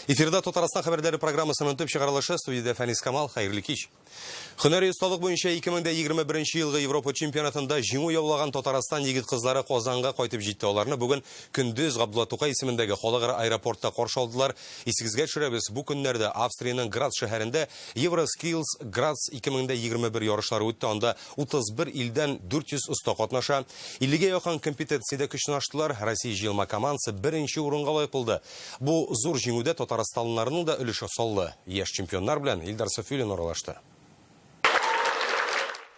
Эфирда Татарстан хәбәрләре программасының төп чыгарылышы студиядә Фәнис Камал. Хәерле кич. Һөнәри осталык буенча 2021 елгы Европа чемпионатында җиңү яулаган Татарстан егет-кызлары Казанга кайтып җитте. Аларны бүген көндез Габдулла Тукай исемендәге халыкара аэропортта каршы алдылар. Исегезгә төшерәбез, бу көннәрдә Австриянең Грац шәһәрендә EuroSkills Graz 2021 ярышлары үтте. Анда 31 илдән 400 оста катнаша. 50гә якын компетенциядә көч сынаштылар. Россия җыелма командасы беренче урынга лаек булды. Бу зур җиңүдә татарстанлыларның да өлеше саллы. Яшь чемпионнар белән Илдар Сафиуллин аралашты.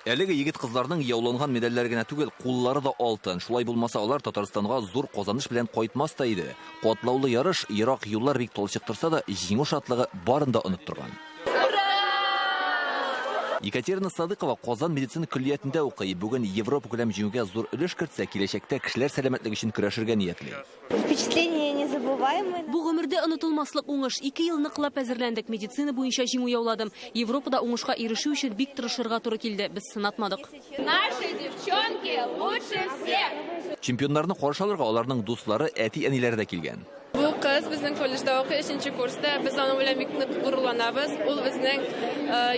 Әлеге егет-кызларның яуланган медальләре генә түгел, куллары да алтын. Шулай булмаса, алар Татарстанга зур казаныш белән кайтмас та иде. Катлаулы ярыш, ерак юллар бик талчыктырса да, җиңү шатлыгы барын да оныттырган. Екатерина Садыкова Казан медицина көллиятендә укый. Бүген Европа күләм җиңүгә зур өлеш кертсә, киләчәктә кешеләр сәламәтлеге өчен көрәшергә ниятли. Впечатление незабываемое. Бу гомердә онытылмаслык уңыш. Ике ел ныклап әзерләндек, медицина буенча җиңү яуладым. Европада уңышка ирешү өчен бик тырышырга туры килде, без сынатмадык. Наши девчонки лучше всех! Чемпионнарны каршы алырга аларның дуслары, әти-әниләре дә килгән. Бу кыз безнең колледжда укый, өченче курста. Без аның белән бик нык горурланабыз. Ул безнең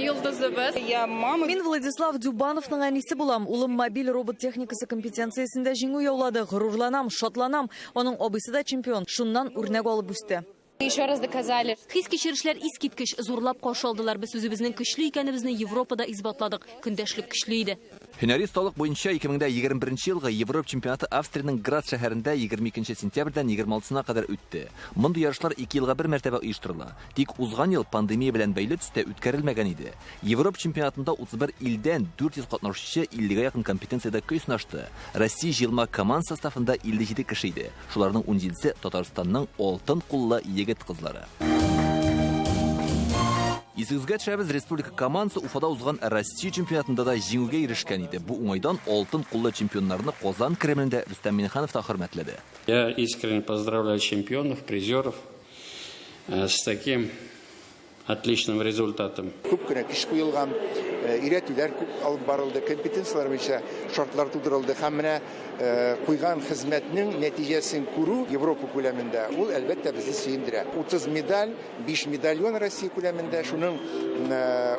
йолдызыбыз. Я мама. Мин Владислав Дюбановның әнисе булам. Улым мобиль робот техникасы компетенциясендә җиңү яулады. Горурланам, шатланам. Аның абыйсы да чемпион. Шуннан үрнәк алып үсте. Еще раз доказали. Хис-кичерешләр искиткеч, зурлап каршы алдылар. Без үзебезнең көчле икәнебезне Европада исбатладык. Көндәшлек көчле иде. Һөнәри осталык буенча 2021 елгы Европа чемпионаты Австриянең Грац шәһәрендә 22 сентябрьдән 26-сына кадәр үтте. Мондый ярышлар ике елга бер мәртәбә оештырыла. Тик узган ел пандемия белән бәйле төстә үткәрелмәгән иде. Европа чемпионатында 31 илдән 400 катнашучы 50-гә якын компетенциядә көй сынашты. Россия җыелма команда составында 57 кеше иде. Шуларның 17-се Татарстанның алтын куллы егет-кызлары. Исегезгә төшерәбез, республика командасы Уфада узган Россия чемпионатында да җиңүгә ирешкән иде. Бу уңайдан алтын куллы чемпионнарны Казан Кремлендә Рөстәм Миңнеханов та хөрмәтләде. Я искренне поздравляю чемпионов, призеров с таким отличным результатом. Күп кенә көч куелган, өйрәтүләр күп алып барылды, компетенцияләр буенча шартлар тудырылды һәм менә куйган хезмәтнең нәтиҗәсен күрү Европа күләмендә, ул, әлбәттә, безне сөендерә. 30 медаль, 5 медальон Россия күләмендә, шуның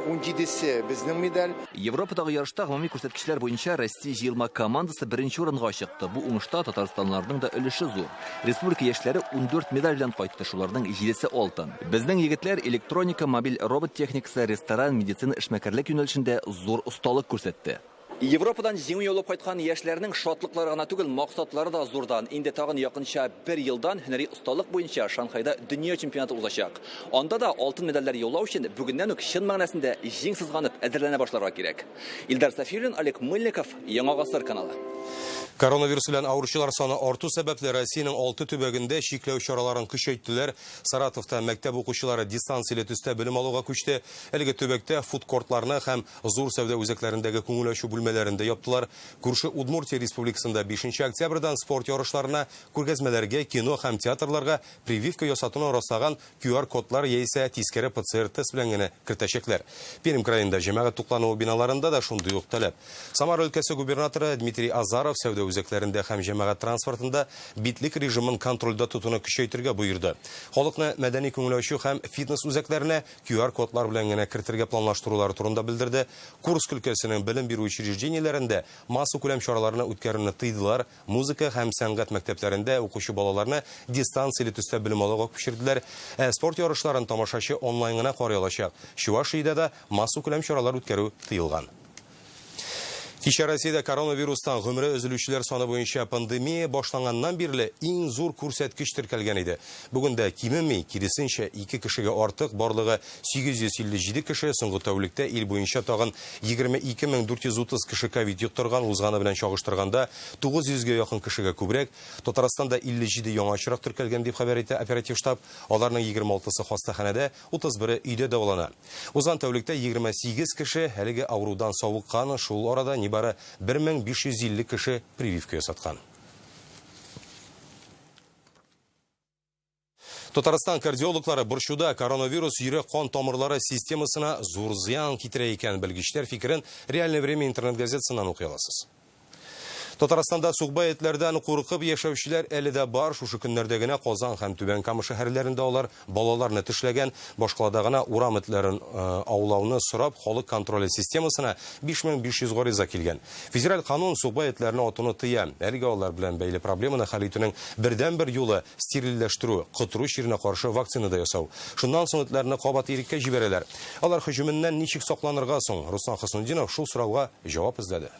17-се безнең медаль. Европадагы ярышта гомуми күрсәткечләр буенча Россия җыелма командасы беренче урынга чыкты. Бу уңышта татарстанлыларның да өлеше зур. Республика яшьләре 14 медаль белән кайтты, шуларның җидесе алтын. Безнең егетләр электроника, мобиль робот техникасы, ресторан, медицина, эшмәкәрлек юнәлешендә зур осталык күрсәтте. Европадан җиңү яулап кайткан яшьләрнең шатлыклары гына түгел, максатлары да зурдан. Инде тагын якынча бер елдан һөнәри осталык буенча Шанхайда дөнья чемпионаты узачак. Анда да алтын медальләр яулау өчен бүгеннән үк чын мәгънәсендә җиң сызганып әзерләнә башларга кирәк. Илдар Сафиуллин, Олег Мыльников, Яңа гасыр каналы. Коронавирус белән авыручылар саны арту сәбәпле Россиянең 6 төбәгендә чикләү чараларын көчәйттеләр. Саратовта мәктәп укучылары дистанцияле төстә белем алуга күчте. Әлеге төбәктә фудкортларны һәм зур сәүдә үзәкләрендәге күңел ачу бүлмәләрен дә яптылар. Күрше Удмуртия республикасында 5 октябрьдән спорт ярышларына, күргәзмәләргә, кино һәм театрларга прививка ясатуны раслаган QR-кодлар яисә тискәре ПЦР-тест белән генә кертәчәкләр. Пермь краенда җәмәгать туклануы биналарында да шундый ук таләп. Самара өлкәсе губернаторы Дмитрий Азаров сәүдә үзәкләрендә һәм җәмәгать транспортында битлек режимын контрольдә тотуны көчәйтергә боерды. Халыкны мәдәни күңел ачу һәм фитнес үзәкләренә QR-кодлар белән генә кертергә планлаштырулары турында белдерде. Курск өлкәсенең белем бирү учреждениеләрендә массакүләм чараларны үткәрүне тыйдылар. Музыка һәм сәнгать мәктәпләрендә укучы балаларны дистанцияле төстә белем алуга күчерделәр. Ә спорт ярышларын тамашачы онлайн гына карый алачак. Чувашиядә дә массакүләм чаралар үткәрү тыелган. Кичә Россиядә коронавирустан гомере өзелүчеләр саны буенча пандемия башланганнан бирле иң зур күрсәткеч теркәлгән иде. Бүген дә кимеми, киресенчә, ике кешегә артык, барлыгы 857 кеше, соңгы тәүлектә ил буенча тагын 22 430 кеше ковид йоктырган, узганы белән чагыштырганда 900 гә якын кешегә күбрәк. Татарстанда 57 яңа очрак теркәлгән, дип хәбәр итә оператив штаб. Аларның 26-сы хастаханәдә, 31-е өйдә дәвалана. Узган тәүлектә 28 кеше әлеге авырудан савыккан, шул арада нибары 1550 кеше прививка ясаткан. Татарстан кардиологлары борчуда коронавирус йөрәк-кан тамырлары системасына зур зыян китерә икән. Белгечләр фикерен Реальное время интернет-газетасыннан укый аласыз. Татарстанда сукбай этләрдән куркып яшәүчеләр әле дә бар. Шушы көннәрдә генә Казан һәм Түбән Кама шәһәрләрендә алар балаларны тешләгән. Башкалада гына урам этләрен аулауны сорап халык контроле системасына 5500 гариза килгән. Федераль канун сукбай этләрне атуны тыя. Әлегә алар белән бәйле проблеманы хәл итүнең бердәнбер юлы стерильләштерү, котыру чиренә каршы вакцина да ясау. Шуннан соң этләрне кабат иреккә җибәрәләр. Алар һөҗүменнән ничек сакланырга соң? Руслан Хөснетдинов шул сорауга җавап эзләде.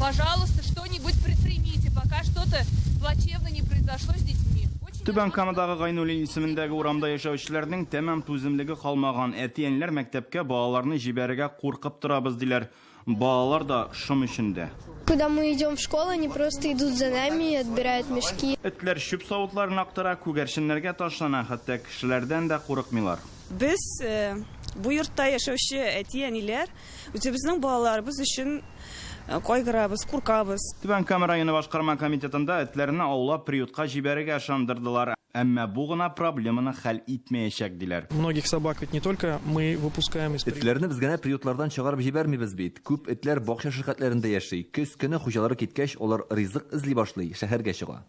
Пожалуйста, что-нибудь предпримите, пока что-то плачевно не произошло с детьми. Түбән Камадагы Гайнуллин исемендәге урамда яшәүчеләрнең тәмам түземлеге калмаган. Әти-әниләр мәктәпкә балаларны җибәрергә куркып торабыз диләр. Балалар да шом эчендә. Когда мы идем в школу, они просто идут за нами и отбирают мешки. Этләр чүп савытларын актара, күгәрченнәргә ташлана, хәтта кешеләрдән дә курыкмыйлар. Без бу йортта яшәүче әти-әниләр үзебезнең балаларыбыз өчен кайгырабыз, куркабыз. Түбән Кама районы башкарма комитетында этләрне аулап приютка җибәрергә ышандырдылар. Әмма бу гына проблеманы хәл итмәячәк диләр. Многих собак ведь не только мы выпускаем из Этләрне без генә приютлардан чыгарып җибәрмибез бит. Күп этләр бакча ширкәтләрендә яши. Көз көне хуҗалары киткәч, алар ризык эзли башлый, шәһәргә чыга.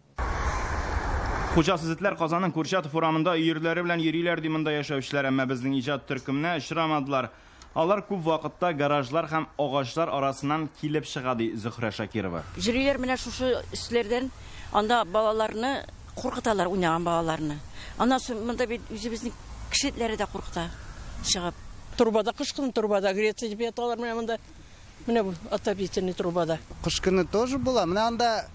Хуҗасыз этләр Казанның Курчатов урамында өерләре белән йөриләр ди монда яшәүчеләр, әмма безнең иҗат төркеменә очрамадылар. Алар күп вакытта гаражлар һәм агачлар арасыннан килеп чыга ди Зөһрә Шакирова. Йөриләр менә шушы өсләрдән, анда балаларны куркыталар, уйнаган балаларны. Аннан соң монда бит үзебезнең кеше этләре дә куркыта чыгып. Трубада кыш көне трубада греться дип яталар менә монда. Менә бу отопительный трубада. Кыш көне тоже була. Менә анда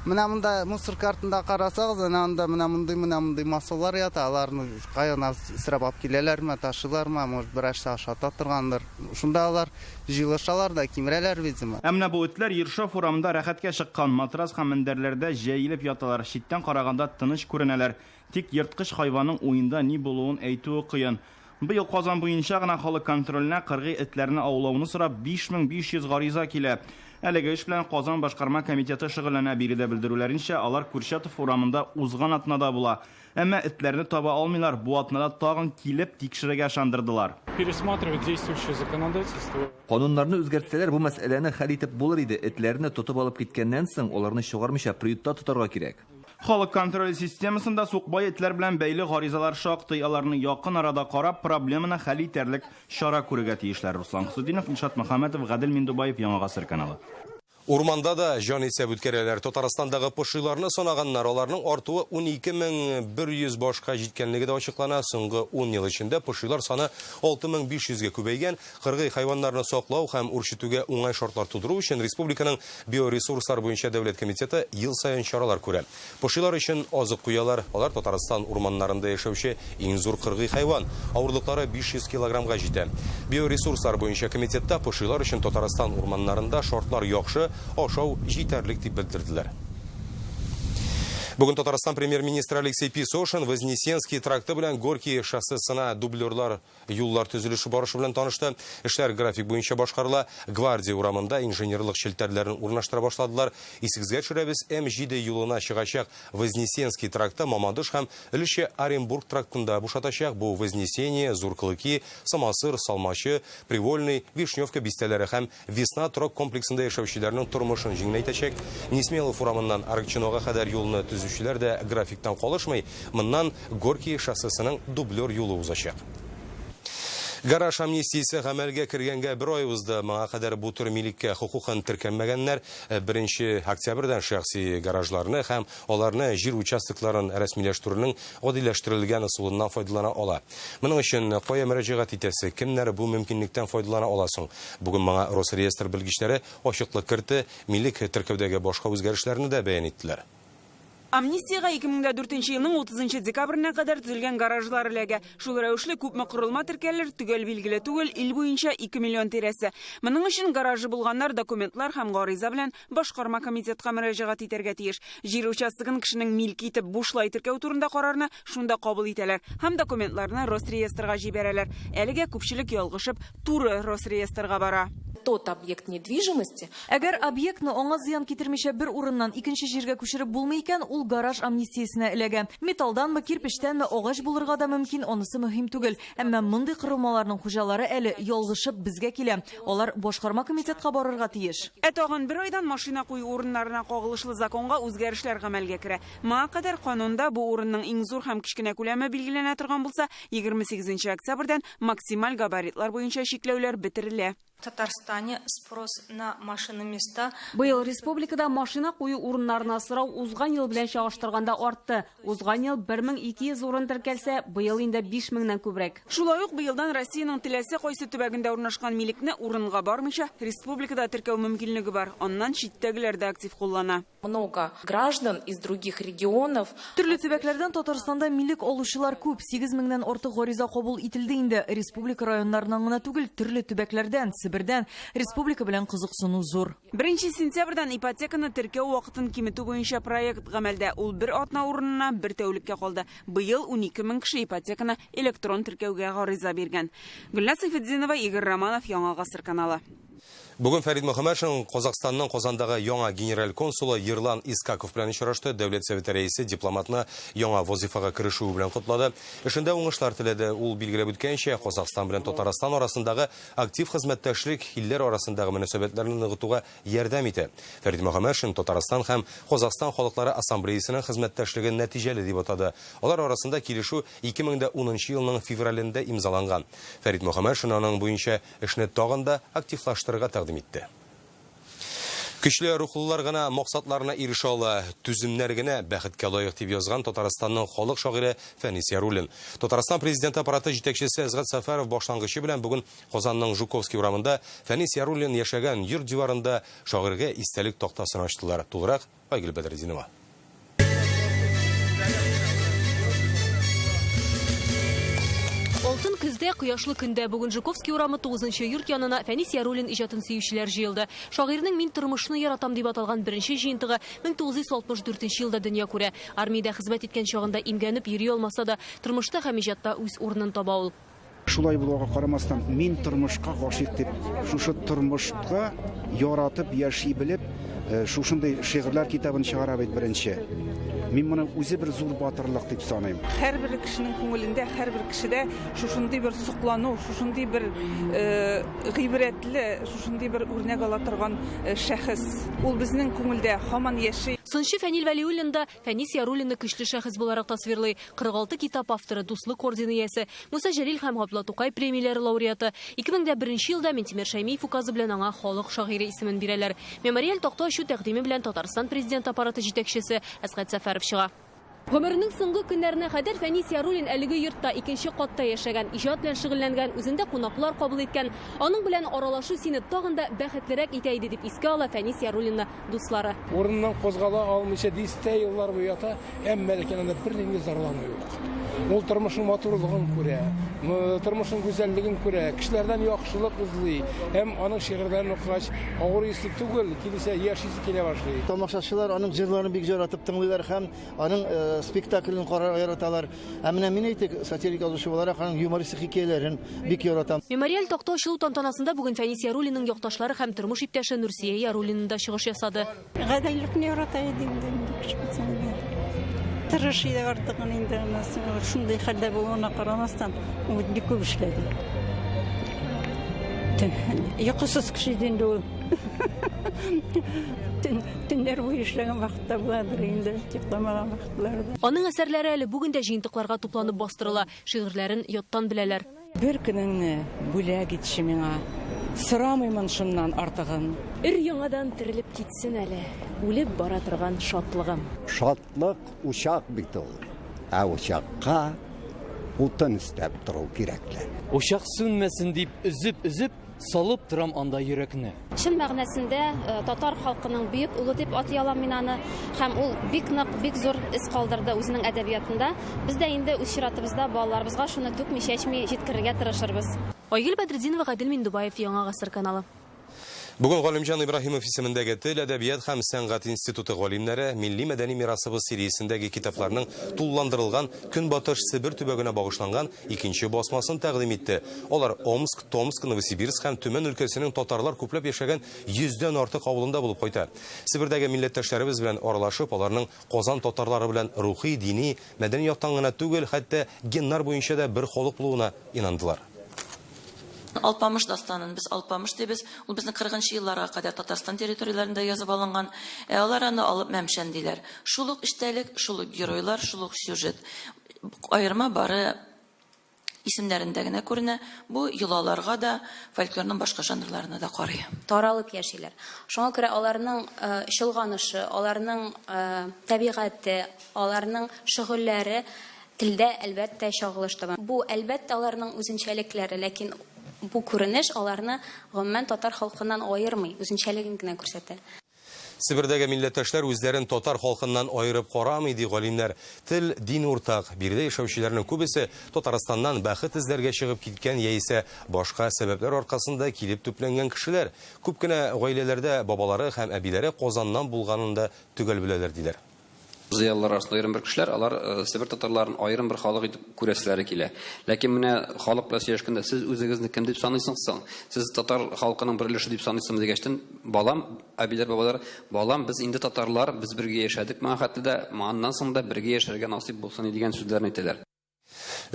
менә монда мусорка артында карасагыз, әнә анда менә мондый масалар ята. Аларны каян сорап алып киләләрме, ташыйлармы, может, берәрсе ашата торгандыр. Шунда алар җыелышалар да, кимерәләр, видимо. Ә менә бу этләр Ершов урамында рәхәткә чыккан, матрас һәм мендәрләрдә җәелеп яталар. Читтән караганда тыныч күренәләр. Тик ерткыч хайванның уенда ни булуын әйтүе кыен. Быел Казан буенча гына халык контроленә кыргый этләрне аулауны сорап 5500 гариза килә. Әлеге эш белән Казан башкарма комитеты шөгыльләнә. Биредә белдерүләренчә, алар Курчатов урамында узган атнада була. Әмма этләрне таба алмыйлар. Бу атнада тагын килеп тикшерергә ышандырдылар. Пересматривать действующее законодательство. Кануннарны үзгәртсәләр, бу мәсьәләне хәл итеп булыр иде. Этләрне тотып алып киткәннән соң, аларны чыгармыйча приютта тотарга кирәк. Халык контроле системасында сукбай этләр белән бәйле гаризалар шактый. Аларны якын арада карап, проблеманы хәл итәрлек чара күрергә тиешләр. Руслан Хөснетдинов, Илшат Мөхәммәтов, Гадел Миндубаев, Яңа Гасыр каналы. Урманда да җан исәп үткәрәләр. Татарстандагы пошиларны санаганнар. Аларның артуы 12100 башка җиткәнлеге дә ачыклана. Соңгы 10 ел эчендә пошилар саны 6500гә күбәйгән. Кыргый хайваннарны саклау һәм үрчетүгә уңай шартлар тудыру өчен республиканың биоресурслар буенча дәүләт комитеты ел саен чаралар күрә. Пошилар өчен азык куялар. Алар Татарстан урманнарында яшәүче иң зур кыргый хайван. Авырлыклары 500 килограммга җитә. Биоресурслар буенча комитетта пошилар өчен Татарстан урманнарында шартлар яхшы, ашау җитәрлек дип белдерделәр. Бүген Татарстан премьер-министры Алексей Песошин Вознесенский тракты белән Горький шоссесына дублерлар юллар төзелеше барышы белән танышты. Эшләр график буенча башкарыла. Гвардия урамында инженерлык челтәрләрен урнаштыра башладылар. Исегезгә төшерәбез, М7 юлына чыгачак Вознесенский тракты Мамадыш һәм өлешчә Оренбург трактында бушатачак. Бу Вознесение, Зур Клыки, Самосыр, Салмачы, Привольный, Вишневка бистәләре һәм Весна торак комплексында яшәүчеләрнең тормышын җиңеләйтәчәк. Несмелов урамыннан Аракчинога кадәр юлны төзүчеләр дә графиктан калышмый. Моннан Горький шоссесының дублер юлы узачак. Гараж амнистиясе гамәлгә кергәнгә бер ай узды. Моңа кадәр бу төр милеккә хокукын теркәнмәгәннәр 1 октябрьдән шәхси гаражларны һәм аларны җир участокларын рәсмиләштерүнең гадиләштерелгән ысулыннан файдалана ала. Моның өчен кая мөрәҗәгать итәсе, кемнәр бу мөмкинлектән файдалана ала соң? Бүген моңа Росреестр белгечләре ачыклык кертте, милек теркәүдәге башка үзгәрешләрне дә бәян иттеләр. Амнистиягә 2004 елның 30 декабренә кадәр төзелгән гаражлар эләгә. Шул рәвешле күпме корылма теркәлер, төгәл билгеле түгел, ил буенча 2 миллион тирәсе. Моның өчен гаражы булганнар документлар һәм гариза белән башкарма комитетка мөрәҗәгать итәргә тиеш. Җир участогын кешенең милке итеп бушлай теркәү турында карарны шунда кабул итәләр һәм документларны Росреестрга җибәрәләр. Әлегә күпчелек ялгышып туры Росреестрга бара. Тот объект недвижимости. Әгәр объектны аңа зыян китермичә бер урыннан икенче җиргә күчереп булмый икән, ул гараж амнистиясенә эләгә. Металлданмы, кирпечтәнме, агач булырга да мөмкин, анысы мөһим түгел. Әмма мондый корылмаларның хуҗалары әле ялгышып безгә килә. Алар башкарма комитетка барырга тиеш. Ә тагын бер айдан машина кую урыннарына кагылышлы законга үзгәрешләр гамәлгә керә. Моңа кадәр канунда бу урынның иң зур һәм кечкенә күләме билгеләнә торган булса, 28 октябрьдән максималь габаритлар буенча чикләүләр бетерелә. В Татарстане спрос на машиноместа. Быел республикада машина кую урыннарына сорау узган ел белән чагыштырганда артты. Узган ел 1200 урын теркәлсә, быел инде 5000-нән күбрәк. Шулай ук быелдан Россиянең теләсә кайсы төбәгендә урнашкан милекне урынга бармыйча республикада теркәү мөмкинлеге бар. Аннан читтәгеләр дә актив куллана. Много граждан из других регионов. Төрле төбәкләрдән Татарстанда милек алучылар күп. 8000-нән артык гариза кабул ителде инде. Республика районнарыннан гына түгел, төрле төбәкләрдән, Себердән республика белән кызыксыну зур. 1 сентябрьдән ипотеканы теркәү вакытын киметү буенча проект гамәлдә. Ул бер атна урынына бер тәүлеккә калды. Быел 12 мең кеше ипотеканы электрон теркәүгә гариза биргән. Гөлназ Сәйфетдинова, Игорь Романов, Яңа Гасыр каналы. Бүген Фәрит Мөхәммәтшин Казахстанның Казандагы яңа генераль консулы Ерлан Искаков белән очрашты. Дәүләт Советы рәисе дипломатны яңа вазифага керешүе белән котлады. Эшендә уңышлар теләде. Ул билгеләп үткәнчә, Казахстан белән Татарстан арасындагы актив хезмәттәшлек илләр арасындагы мөнәсәбәтләрне ныгытуга ярдәм итә. Фәрит Мөхәммәтшин Татарстан һәм Казахстан халыклары ассамблеясының хезмәттәшлеген нәтиҗәле дип атады. Алар арасында килешү 2010 елның февралендә имзаланган. Фәрит Мөхәммәтшин аның буенча эшне тагын да активлаштырырга тәкъдим итте. Көчле рухлылар гына максатларына ирешә ала, түземнәр генә бәхеткә лаек дип язган Татарстанның халык шагыйре Фәнис Яруллин. Татарстан президенты аппараты җитәкчесе Әсгать Сәфәров башлангычы белән бүген Казанның Жуковский урамында Фәнис Яруллин яшәгән йорт диварында шагыйрьгә истәлек тактасын ачтылар. Тулырак Айгөл Бәдретдинова. Алтын көздә, кояшлы көндә бүген Жуковский урамы 9-нчы йорт янына Фәнис Яруллин иҗатын сөючеләр җыелды. Шагыйрьнең «Мин тормышны яратам» дип аталган беренче җыентыгы 1964 елда дөнья күрә. Армиядә хезмәт иткән чагында имгәнеп йөри алмаса да, тормышта һәм иҗатта үз урынын таба ул. Шулай булуга карамастан, мин тормышка гашыйк дип, шушы тормышка яратып яши белеп, шушындый шигырьләр китабын чыгара бит беренче. Мин моны үзе бер зур батырлык дип саныйм. Һәрбер кешенең күңелендә, һәрбер кешедә шушындый бер соклану, шушындый бер гыйбрәтле, шушындый бер үрнәк ала торган шәхес. Ул безнең күңелдә һаман яши. Сынчы Фәнил Вәлиуллин да Фәнис Яруллинны көчле шәхес буларак тасвирлый. 46 китап авторы, Дуслык ордены иясе, Муса Җәлил һәм Габдулла Тукай премияләре лауреаты. 2001 елда Минтимер Шәймиев указы белән аңа халык шагыйре исемен бирәләр. Мемориаль такта ачу тәкъдиме белән Татарстан президенты аппараты җитәкчесе Әсгать Сәфәров чыга. Гомеренең соңгы көннәренә кадәр Фәнис Яруллин әлеге йортта икенче катта яшәгән, иҗат белән шөгыльләнгән, үзендә кунаклар кабул иткән. Аның белән аралашу сине тагын да бәхетлерәк итә иде дип искә ала Фәнис Яруллинны дуслары. Урыннан кузгала алмыйча дистә еллар буе ята, әмма ләкин анда бернинди зарлану юк. Ул тормышның матурлыгын күрә, тормышның гүзәллеген күрә, кешеләрдән яхшылык эзли. Һәм аның шигырьләрен укыгач, авыр исе түгел, килсә яшисе килә башлый. Тамашачылар аның җырларын бик яратып тыңлыйлар һәм аның спектаклен карарга яраталар. Ә менә мин әйтик, сатирик язучы буларак, аның юмористик хикәяләрен бик яратам. Мемориаль такта ачылу тантанасында бүген Фәнис Яруллинның якташлары һәм тормыш иптәше Нурсия Яруллина да чыгыш ясады. Гаделлекне ярата иде инде, кеше. Тырыш иде артыгын инде, шундый хәлдә булуына карамастан, ул бик күп эшләде. Йокысыз кеше иде инде ул. Төннәр буе эшләгән вакытта буладыр инде, йокламаган вакытларда. Аның әсәрләре әле бүген дә җыентыкларга тупланып бастырыла, шигырьләрен яттан беләләр. Бер көнеңне бүләк итче миңа, сорамыймын шуннан артыгын. Өр яңадан терелеп китсен әле, үлеп бара торган шатлыгым. Шатлык учак бит ул. Ә учакка утын өстәп тору кирәкле. Учак сүнмәсен дип өзеп-өзеп салып торам анда йөрәкне. Чын мәгънәсендә татар халкының бөек улы дип атый алам мин аны, һәм ул бик нык, бик зур эз калдырды үзенең әдәбиятында. Без дә инде үз чиратыбызда балаларыбызга шуны түкми-чәчми җиткерергә тырышырбыз. Айгөл Бәдретдинова, Гадел Миндубаев, Яңа Гасыр каналы. Бүген Галимҗан Ибраһимов исемендәге Тел, әдәбият һәм сәнгать институты галимнәре милли мәдәни мирасыбыз сериясендәге китапларның тулыландырылган Көнбатыш Себер төбәгенә багышланган икенче басмасын тәкъдим итте. Алар Омск, Томск, Новосибирск һәм Төмән өлкәсенең татарлар күпләп яшәгән йөздән артык авылында булып кайта. Себердәге милләттәшләребез белән аралашып, аларның Казан татарлары белән рухи, дини, мәдәни яктан гына түгел, хәтта геннар буенча да бер халык булуына инандылар. Алпамыш дастанын без Алпамыш дибез. Ул безнең 40 нчы елларга кадәр Татарстан территорияләрендә язып алынган. Ә алар аны алып Мәмшән диләр. Шул ук эчтәлек, шул ук геройлар, шул ук сюжет. Аерма бары исемнәрендә генә күренә. Бу йолаларга да, фольклорның башка жанрларына да карый. Таралып яшиләр. Шуңа күрә аларның чолганышы, аларның табигате, аларның шөгыльләре Телдә, әлбәттә, чагылыш таба. Бу, әлбәттә, аларның үзенчәлекләре, ләкин бу күренеш аларны, гомумән, татар халкыннан аермый, үзенчәлеген генә күрсәтә. Себердәге милләттәшләр үзләрен татар халкыннан аерып карамый, ди галимнәр. Тел, дин уртак. Биредә яшәүчеләрнең күбесе Татарстаннан бәхет эзләргә чыгып киткән яисә башка сәбәпләр аркасында килеп төпләнгән кешеләр. Күп кенә гаиләләрдә бабалары һәм әбиләре Казаннан булганын да төгәл беләләр, диләр. Зыялылар арасында аерым бер кешеләр, алар Себер татарларын аерым бер халык итеп күрәселәре килә. Ләкин менә халык белән сөйләшкәндә, сез үзегезне кем дип саныйсың соң? Сез татар халкының бер өлеше дип саныйсызмы дигәчтен, балам, әбиләр, бабалар, балам, без инде татарлар, без бергә яшәдек моңа хәтле дә, аннан соң да бергә яшәргә насыйп булсын дигән сүзләрне әйтәләр.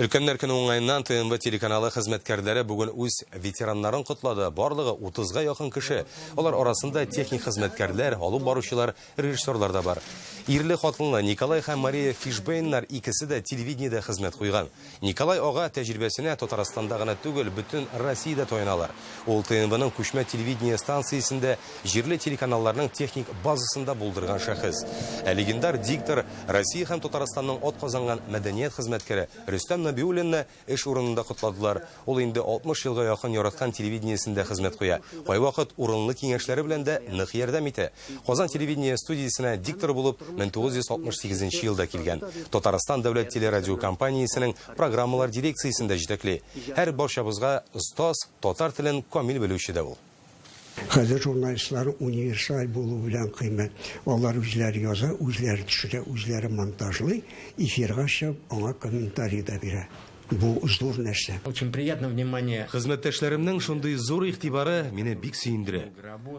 Өлкәннәр көне уңаеннан ТНВ телеканалы хезмәткәрләре бүген үз ветераннарын котлады. Барлыгы 30-га якын кеше. Алар арасында техник хезмәткәрләр, алып баручылар, режиссерлар да бар. Ирле-хатынлы Николай һәм Мария Фишбейннар икесе дә телевидениедә хезмәт куйган. Николай ага тәҗрибәсенә Татарстанда гына түгел, бөтен Россиядә таяналар. Ул ТНВның күчмә телевидение станциясендә җирле телеканалларның техник базасын да булдырган шәхес. Ә легендар диктор, Россия һәм Татарстанның атказанган мәдәният хезмәткәре Рөстәм Нәбиуллинны эш урынында котладылар. Ул инде 60 елга якын яраткан телевидениесендә хезмәт куя. Кайвакыт урынлы киңәшләре белән дә нык ярдәм итә. Казан телевидение студиясенә диктор булып 1968 елда килгән. Татарстан дәүләт телерадиокомпаниясенең программалар дирекциясен дә җитәкли. Һәр барчабызга остаз, татар телен камил белүче дә ул. Хәзер журналистлар универсаль булу белән кыйммәт. Алар үзләре яза, үзләре төшерә, үзләре монтажлый, эфирга чыгып, аңа комментарий да бирә. Бу зур нәрсә. Очень приятно внимание. Хезмәттәшләремнең шундый зур игътибары мине бик сөендерә.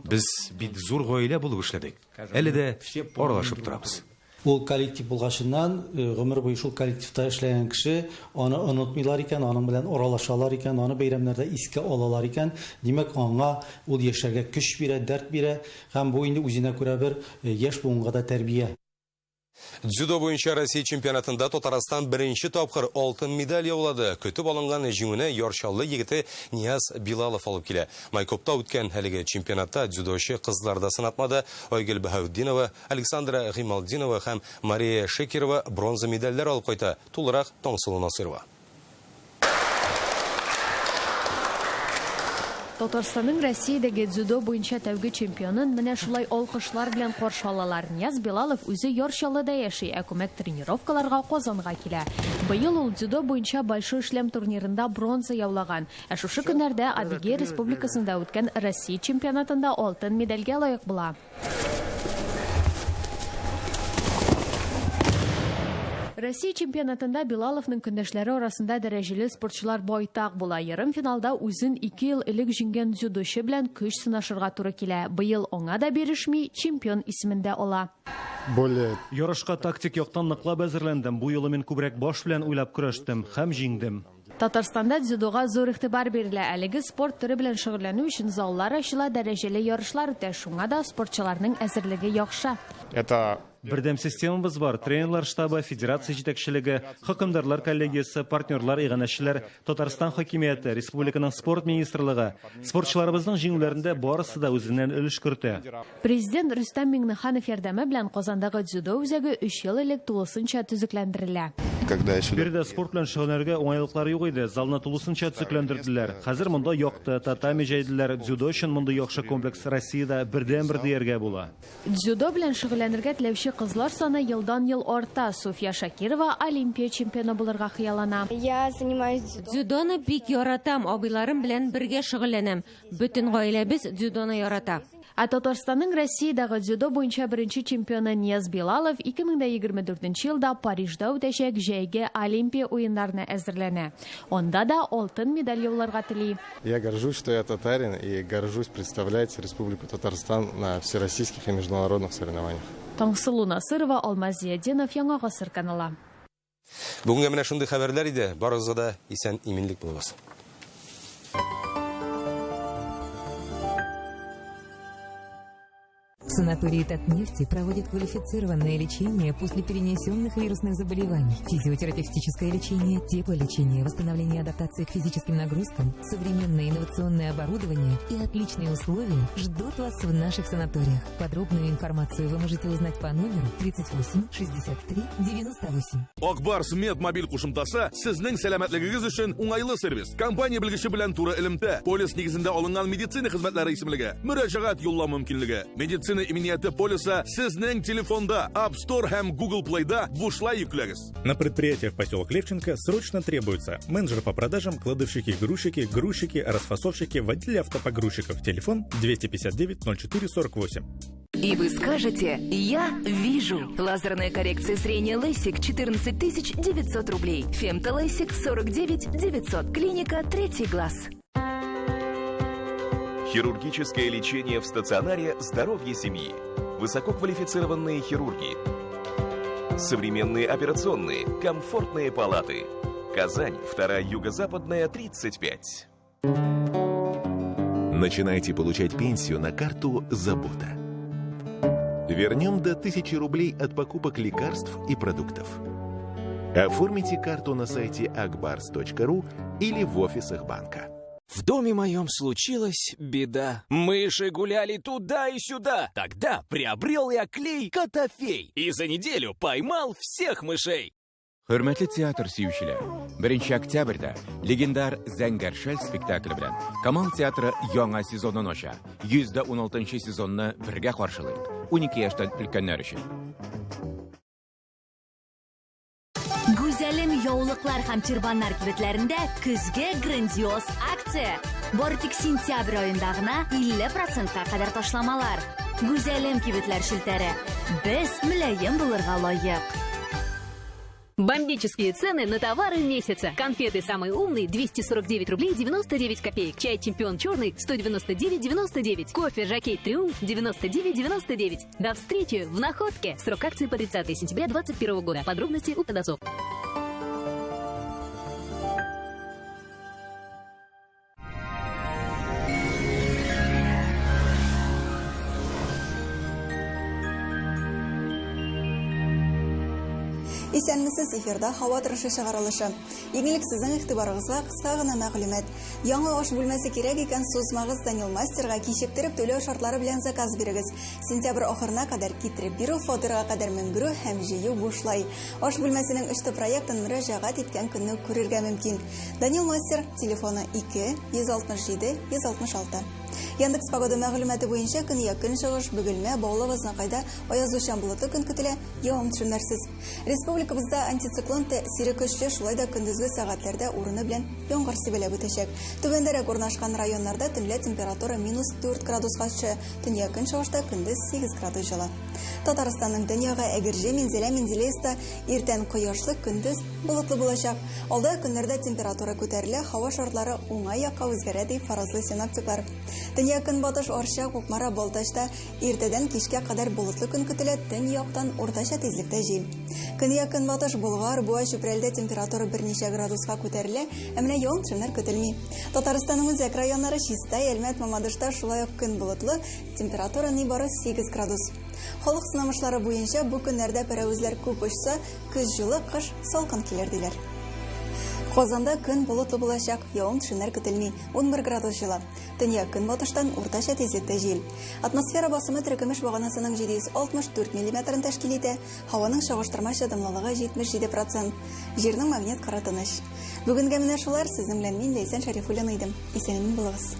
Без бит зур гаилә булып эшләдек. Әле дә аралашып торабыз. Ул коллектив булгачыннан, гомер буе шул коллективта эшләгән кеше, аны онытмыйлар икән, аның белән аралашалар икән, аны бәйрәмнәрдә искә алалар икән, димәк, аңа ул яшәргә көч бирә, дәрт бирә һәм бу инде үзенә күрә бер яшь буынга да тәрбия. Дзюдо буенча Россия чемпионатында Татарстан беренче тапкыр алтын медаль яулады. Көтеп алынган җиңүне Яр Чаллы егете Нияз Билалов алып килә. Майкопта үткән әлеге чемпионатта дзюдочы кызлар да сынатмады. Айгөл Баһаутдинова, Александра Гыймалтдинова һәм Мария Шекерова бронза медальләр алып кайта. Тулырак Таңсылу Насыйрова. Татарстанның Россиядәге дзюдо буенча тәүге чемпионын менә шулай алкышлар белән каршы алалар. Нияз Билалов үзе Яр Чаллыда яши, ә күмәк тренировкаларга Казанга килә. Быел ул дзюдо буенча Большой шлем турнирында бронза яулаган. Ә шушы көннәрдә Адыгея Республикасында үткән Россия чемпионатында алтын медальгә лаек була. Россия чемпионатында Билаловның көндәшләре арасында дәрәҗәле спортчылар байтак була. Ярымфиналда үзен 2 ел элек җиңгән дзюдочы белән көч сынашырга туры килә. Быел аңа да бирешми, чемпион исемен дә ала. Более. Ярышка тактик яктан ныклап әзерләндем. Бу юлы мин күбрәк баш белән уйлап көрәштем һәм җиңдем. Татарстанда дзюдога зур игътибар бирелә. Әлеге спорт төре белән шөгыльләнү өчен заллар ачыла, дәрәҗәле ярышлар үтә. Шуңа да спортчыларның әзерлеге яхшы. Это Бердәм системабыз бар, тренерлар штабы, федерация җитәкчелеге, хөкемдарлар коллегиясе, партнерлар, иганәчеләр, Татарстан хакимияте, республиканың спорт министрлыгы. Спортчыларыбызның җиңүләрендә барысы да үзеннән өлеш кертә. Президент Рөстәм Миңнеханов ярдәме белән Казандагы дзюдо үзәге өч ел элек тулысынча төзекләндерелә. Когда я сюда Биредә спорт белән шөгыльләнергә уңайлыклар юк иде, залны тулысынча төзекләндерделәр. Хәзер монда якты, татами җәйделәр, дзюдо өчен мондый яхшы комплекс Россиядә бердәнбер дияргә була. Дзюдо белән шөгыльләнергә теләүче кызлар саны елдан-ел арта. Суфия Шакирова Олимпия чемпионы булырга хыяллана. Я занимаюсь дзюдо. Дзюдоны бик яратам, абыйларым белән бергә шөгыльләнәм. Бөтен гаиләбез дзюдоны ярата. Ә Татарстанның Россиядәге дзюдо буенча беренче чемпионы Нияз Билалов 2024 елда Парижда үтәчәк җәйге Олимпия уеннарына әзерләнә. Анда да алтын медаль яуларга тели. Я горжусь, что я татарин, и горжусь представлять Республику Татарстан на всероссийских и международных соревнованиях. Таңсылу Насырова, Алмаз Зиятдинов, Яңа Гасыр каналы. Бүгенгә менә шундый хәбәрләр иде. Барыгызга да исән иминлек булыгыз. Санаторий Татнефти проводит квалифицированное лечение после перенесенных вирусных заболеваний, физиотерапевтическое лечение, теплолечение, восстановление адаптации к физическим нагрузкам, современное инновационное оборудование и отличные условия ждут вас в наших санаториях. Подробную информацию вы можете узнать по номеру 38 63 98. Ак Барс Мед мобиль кушымтасы сезнең сәламәтлегегез өчен уңайлы сервис. Компания белгече белән туры элемтә, полис нигезендә алынган медицина хезмәтләре исемлеге, мөрәҗәгать юллау мөмкинлеге. Медицина иминияте полисы сезнең телефонда App Store һәм Google Play'да бушлай йөкләгез. На предприятие в поселок Левченко срочно требуются менеджер по продажам, кладовщики, грузчики, грузчики, расфасовщики, водители автопогрузчиков. Телефон 259 04 48. И вы скажете: «Я вижу». Лазерная коррекция зрения Лейсик 14 900 рублей. Фемто Лейсик 49 900. Клиника «Третий глаз». Хирургическое лечение в стационаре «Здоровье семьи». Высококвалифицированные хирурги. Современные операционные, комфортные палаты. Казань, 2 Юго-Западная, 35. Начинайте получать пенсию на карту «Забота». Вернем до 1000 рублей от покупок лекарств и продуктов. Оформите карту на сайте akbars.ru или в офисах банка. В доме моем случилась беда. Мыши гуляли туда и сюда. Тогда приобрел я клей Котофей и за неделю поймал всех мышей. Хөрмәтле театр сөючеләр, 1 октябрьдә легендар Зәңгәр шәл спектакле белән Камал театры яңа сезонын ача. 116 сезонны бергә каршылыйк. 12 яшьтән өлкәннәр өчен. Гүзәлем яулыклар һәм тюрбаннар кибетләрендә көзге грандиоз акция. Бары тик сентябрь аенда гына 50%ка кадәр ташламалар. Гүзәлем кибетләр челтәре. Без мөлаем булырга лаек. Бомбические цены на товары месяца. Конфеты «Самый умный» 249 рублей 99 копеек. Чай «Чемпион черный» 199,99. Кофе «Жокей Триумф» 99,99. До встречи в Находке. Срок акции по 30 сентября 2021 года. Подробности у продавцов. Исәнмесез, эфирда һава торышы чыгарылышы. Иң элек сезнең игътибарыгызга кыска гына мәгълүмат. Яңа аш бүлмәсе кирәк икән, сузмагыз, Данил Мастерга кичектереп түләү шартлары белән заказ бирегез. Сентябрь ахырына кадәр китереп бирү, фатирга кадәр менгерү һәм җыю бушлай. Аш бүлмәсенең өчте проектын мөрәҗәгать иткән көнне күрергә мөмкин. Данил Мастер телефоны 2 167 166. Яндекс Погода мәгълүматы буенча көньяк көнчыгыш, Бөгелмә, Баулы, Вазнакайда аязучан болытлы көн көтелә, явым-төшемнәрсез. Республикабызда антициклон тәэсире көчле, шулай да көндезге сәгатьләрдә урыны белән яңгыр сибәләп үтәчәк. Түбәндәрәк урнашкан районнарда төнлә температура минус 4 градуска төшә, төньяк көнчыгышта көндез 8 градус җылы. Татарстанның дөньяга Әгерҗе, Минзәлә, Менделеевста иртән кояшлы, көндез болытлы булачак. Алда көннәрдә температура күтәрелә, һава шартлары уңай якка үзгәрә дип фаразлый синоптиклар. Төньяк көнбатыш Арча, Кукмара, Балтачта иртәдән кичкә кадәр болытлы көн көтелә, төньяктан уртача тизлектә җил. Көньяк көнбатыш Болгар, Буа, Чүпрәлдә температура берничә градуска күтәрелә, ә менә явым-төшемнәр көтелми. Татарстанның үзәк районнары Чистай, Әлмәт, Мамадышта шулай ук көн болытлы, температура нибары 8 градус. Халык сынамышлары буенча бу көннәрдә пәрәвезләр күп очса, көз җылы, кыш салкын килер диләр. Казанда көн болытлы булачак, явым-төшемнәр көтелми, 11 градус җылы. Төньяк көнбатыштан уртача тизлектә җил. Атмосфера басымы теркемеш баганасының 764 миллиметрын тәшкил итә, һаваның чагыштырмача дымлылыгы 77%. Җирнең магнит кыры тыныч. Бүгенгә менә шулар, сезнең белән мин Ләйсән Шәрифуллина идем. Исән-имин булыгыз.